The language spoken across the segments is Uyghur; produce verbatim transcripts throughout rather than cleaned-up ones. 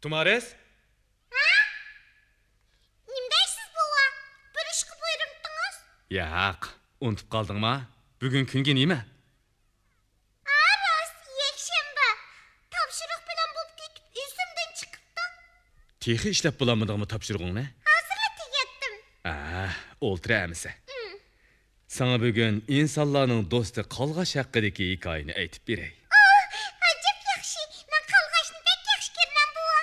تۇمارىس؟ ھە؟ نېمە دەيسىز، بوۋا؟ بىر ئىشقا بۇيرۇمتىڭىز؟ ياق، ئۇنتۇپ قالدىڭما؟ بۈگۈن كۈنگە نېمە؟ ھە، راست، يەكشەنبە. تاپشۇرۇق بىلەن بولۇپ كېتىپ، ئېسىمدىن چىقىپتۇ. تېخى ئىشلەپ بولالمىدىڭمۇ تاپشۇرۇقۇڭنى؟ ھازىرلا تۈگەتتىم. ھە، ئولتۇر ئەمىسە. ئىم. ساڭا بۈگۈن ئىنسانلارنىڭ دوستى قالغاچ ھەققىدىكى ھېكايىنى ئېيتىپ بېرەي. ئوھ، ئەجەب ياخشى. مەن قالغاچنى بەك ياخشى كۆرىمەن، بوۋا.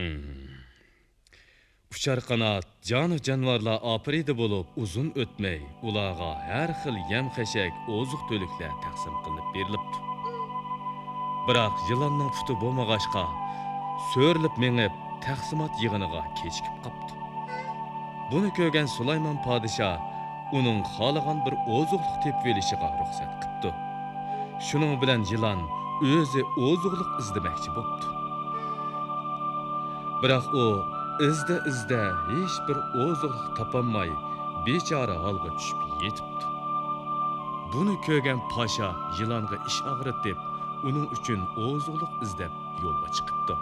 ئىم. ئۇچار قانات، جانىۋار-جانىۋارلار ئاپىرىدە بولۇپ، ئۇزۇن ئۆتمەي، ئۇلارغا ھەر خىل يەم-خەشەك، ئوزۇق-تۈلۈكلەر تەقسىم قىلىنىپ بېرىلىپتۇ. بىراق يىلاننىڭ پۇتى بولمىغاچقا، سۆرىلىپ مېڭىپ، تەقسىمات يىغىنىغا كېچىكىپ قاپتۇ. بۇنى كۆرگەن سۇلايمان پادىشاھ ئۇنىڭ خالىغان بىر ئوزۇقلۇق تېپىۋېلىشىغا رۇخسەت قىپتۇ. شۇنىڭ بىلەن يىلان ئۆزى ئوزۇقلۇق ئىزدىمەكچى بوپتۇ. بىراق ئۇ ئىزدە-ئىزدە ھېچبىر ئوزۇقلۇق تاپالماي، بىچارە ھالغا چۈشۈپ يېتىپتۇ. بۇنى كۆرگەن پاشا يىلانغا ئىچ ئاغرىتىپ، ئۇنىڭ ئۈچۈن ئوزۇقلۇق ئىزدەپ يولغا چىقىپتۇ.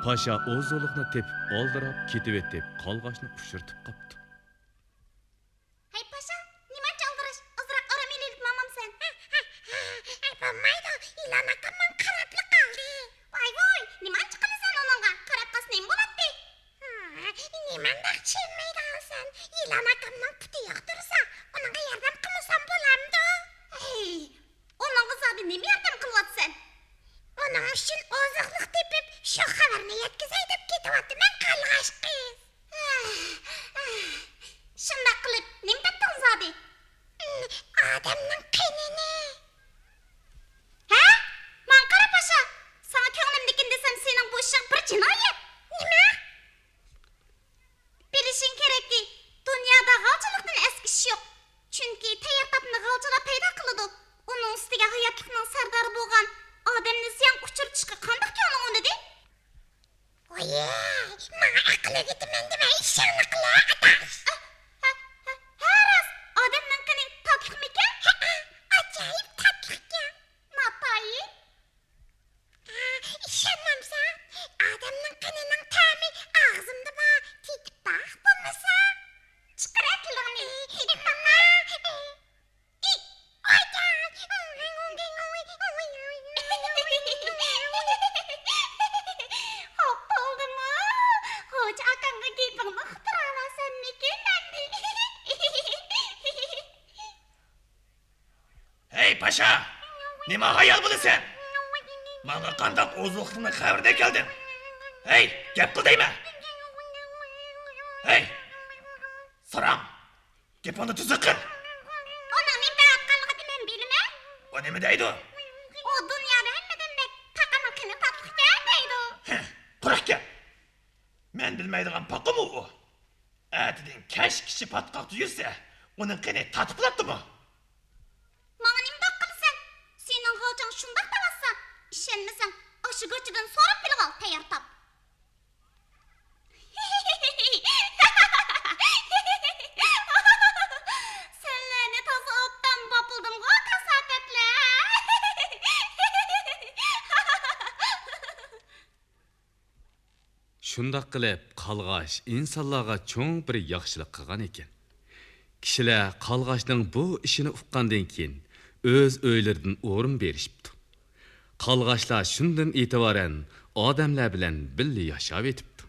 پاشا ئوزۇقلۇقنى تېپىپ ئالدىراپ كېتىۋېتىپ، قالغاچنى ئۇچرىتىپ قاپتۇ. ھەي پاشا، نېمانچە ئالدىراش، ئازراق ئارام ئېلىۋېلىپ ماڭمامسەن؟ ھە، ھە، ھە، ھە، بولمايدۇ، يىلان ئاكام ماڭا قاراپلا قالدى. ۋاي ۋاي، نېمانچە قىلىسەن ئۇنىڭغا، قاراپ قالسا نېمە بولاتتى؟ ھە، نېمانداق چۈشەنمەيدىغانسەن، يىلان ئاكامنىڭ پۇتى يوق تۇرسا، ئۇنىڭغا ياردەم قىلمىسام بولامدۇ؟ ھەي، ئۇنىڭغا زادى نېمە ياردەم قىلىۋاتىسەن؟ ئۇنىڭ ئۈچۈن ئوزۇقلۇق تېپىپ، شۇ خەۋەرنى يەتكۈزەي دەپ كېتىۋاتىمەن، قالغاچ قىز. شۇنداق قىلىپ، نېمە تاپتىڭ زادى؟ ئادەمنىڭ قېنىنى. ھە؟ ماڭا قارا، پاشا! ساڭا كۆڭلۈمدىكىنى دېسەم، سېنىڭ بۇ ئىشىڭ بىر جىنايەت. نېمە؟ بىلىشىڭ كېرەككى، دۇنيادا غالچىلىقتىن ئەسكى ئىش يوق. چۈنكى تەييار تاپنى غالچىلار پەيدا قىلىدۇ. ئۇنىڭ ئۈستىگە ھاياتلىقنىڭ سەردارى بولغان ئادەمنى زىيانغا ئۇچرىتىشقا قانداق كۆڭلۈڭ ئۇنىدى؟ ۋويي، ماڭا ئەقىل ئۆگىتىمەن دېمەي ئىشىڭنى قىلە، ئاداش. ھە، ھە، ھە، ھە، راست، ئادەمنىڭ قېنى تاتلىقمىكەن؟ ھەئە، ئاجايىپ تاتلىقكەن. ناتايىن. ھە، ئىشەنمەمسەن؟ ئادەمنىڭ قېنىنىڭ تەمى ئاغزىمدا بار، تېتىپ باق بولمىسا. چىقىرە تىلىڭنى. ئى، ئى، ماما. ئى، ئاجاي. خوپ بولدىمۇ؟ خوجا ئاكاڭغا گېپىڭنى ئۇقتۇراۋاتىسەنمىكىن ئەمدى؟ ھەي، پاشا! نېمە ھايال بولىسەن؟ ماڭا قانداق ئوزۇقلۇقنى خەۋىرىدە كەلدىڭ؟ ھەي، گەپ قىل دەيمەن! ھەي! ساراڭ! گېپىڭنى تۈزۈك قىل! ئۇنىڭ نېمە دەۋاتقانلىقىنى مەن بىلىمەن. ئۇ نېمە دەيدۇ؟ ئۇ دۇنيادا ھەممىدىن بەك پاقىنىڭ قېنى تاتلىقكەن دەيدۇ. ھە، قۇرۇق گەپ! مەن بىلمەيدىغان پاقىمۇ ئۇ؟ ئەتىدىن كەچكىچە پاتقاقتا يۈرسە، ئۇنىڭ قېنى تاتىپ بولاتتىمۇ؟ ماڭا نېمىنداق قىلىسەن؟ سېنىڭ غالچاڭ شۇنداق دەۋاتسا، ئىشەنمىسەڭ، ئاشۇ گاچىدىن سوراپ بىلىۋال، تەييار تاپ. سەنلەرنى تازا ئوبدان باپلىدىمغۇ، كاساپەتلەر! شۇنداق قىلىپ، قالغاچ ئىنسانلارغا چوڭ بىر ياخشىلىق قىلغان ئىكەن. كىشىلەر قالغاچنىڭ بۇ ئىشىنى ئۇققاندىن كېيىن، ئۆز ئۆيلىرىدىن ئورۇن بېرىشىپتۇ. قالغاچلار شۇندىن ئېتىبارەن ئادەملەر بىلەن بىللە ياشاۋېتىپتۇ.